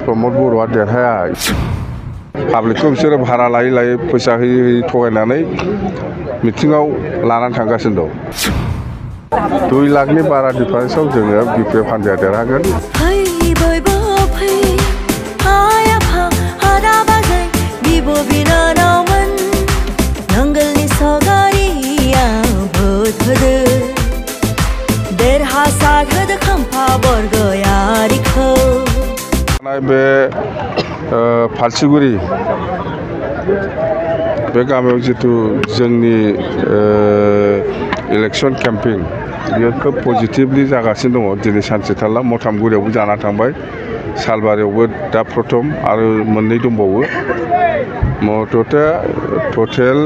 प्रमद बर'आ देरहाया पाब्लिकखौ बिसोरो भारा लायै लायै फैसा होयै होयै थगायनानै मिथिङाव लानानै थांगासिनो दं 2 लाखनि बारा डिफारेन्सआव जोङो बिपिएफ हान्जाया देरहागोन बे फालसिगुरि बे गामियाव जितु जोंनि इलेक्शन केम्पेइन बेयो खोब पजिटिभलि जागासिनो दङ दिनै सानसे थाला मथामगुरियावबो जाना थांबाय सालबारियावबो दा प्रथम आरो मोननै दंबावो मथथे टटेल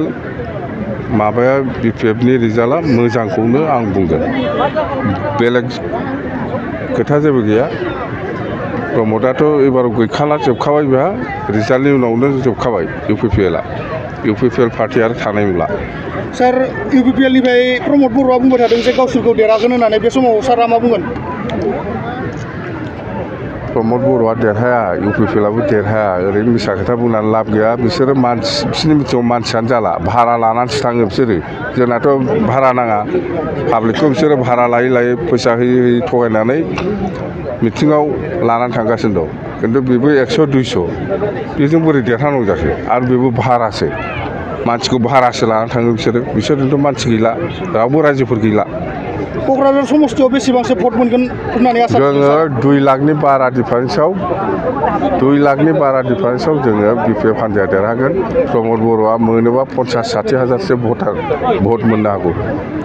माबाया बिपिएफनि रिजाल्टआ मोजांखौनो आं बुंगोन बेलेग खोथा जेबो गैया प्रमदाथ' एबाराव गैखाला जोबखाबाय बेहा रिजाल्टनि उनावनो जोबखाबाय इउपिपिएल पार्टी आरो थानाय नंला सार इउपिपिएलनिफ्राय प्रमद बर'आ बुंबाय थादों जे गावसोरखौ देरहागोन होननानै बे समाव सारा मा बुंगोन प्रमद बर'आ देरहाया इउपिपिएलआबो देरहाया ओरैनो मिसा खोथा बुंनानै लाब गैया बिसोरो बिसोरनि मिथिङाव मानसियानो जाला भारा लानानैसो थाङो बिसोरो जोंनाथ' भारा नाङा पाब्लिकखौ बिसोरो भारा लायै लायै फैसा होयै होयै थगायनानै मिथिङाव लानानै थांगासिनो दं खिन्थु बेबो 100-200 बेजों बोरै देरहानांगौ जाखो आरो बेबो भारासो मानसिखौ भारासो लानानै थाङो बिसोरजोंथ' मानसि गैला रावबो रायजोफोर गैला क'क्राझार समस्तियाव बेसेबांसो भट मोनगोन होननानै आसा जोङो 2 लाखनि बारा डिफारेन्सआव जोङो बिपिएफ हान्जाया देरहागोन प्रमद बर'आ मोनोबा 50-60 हाजारसो भट मोननो हागौ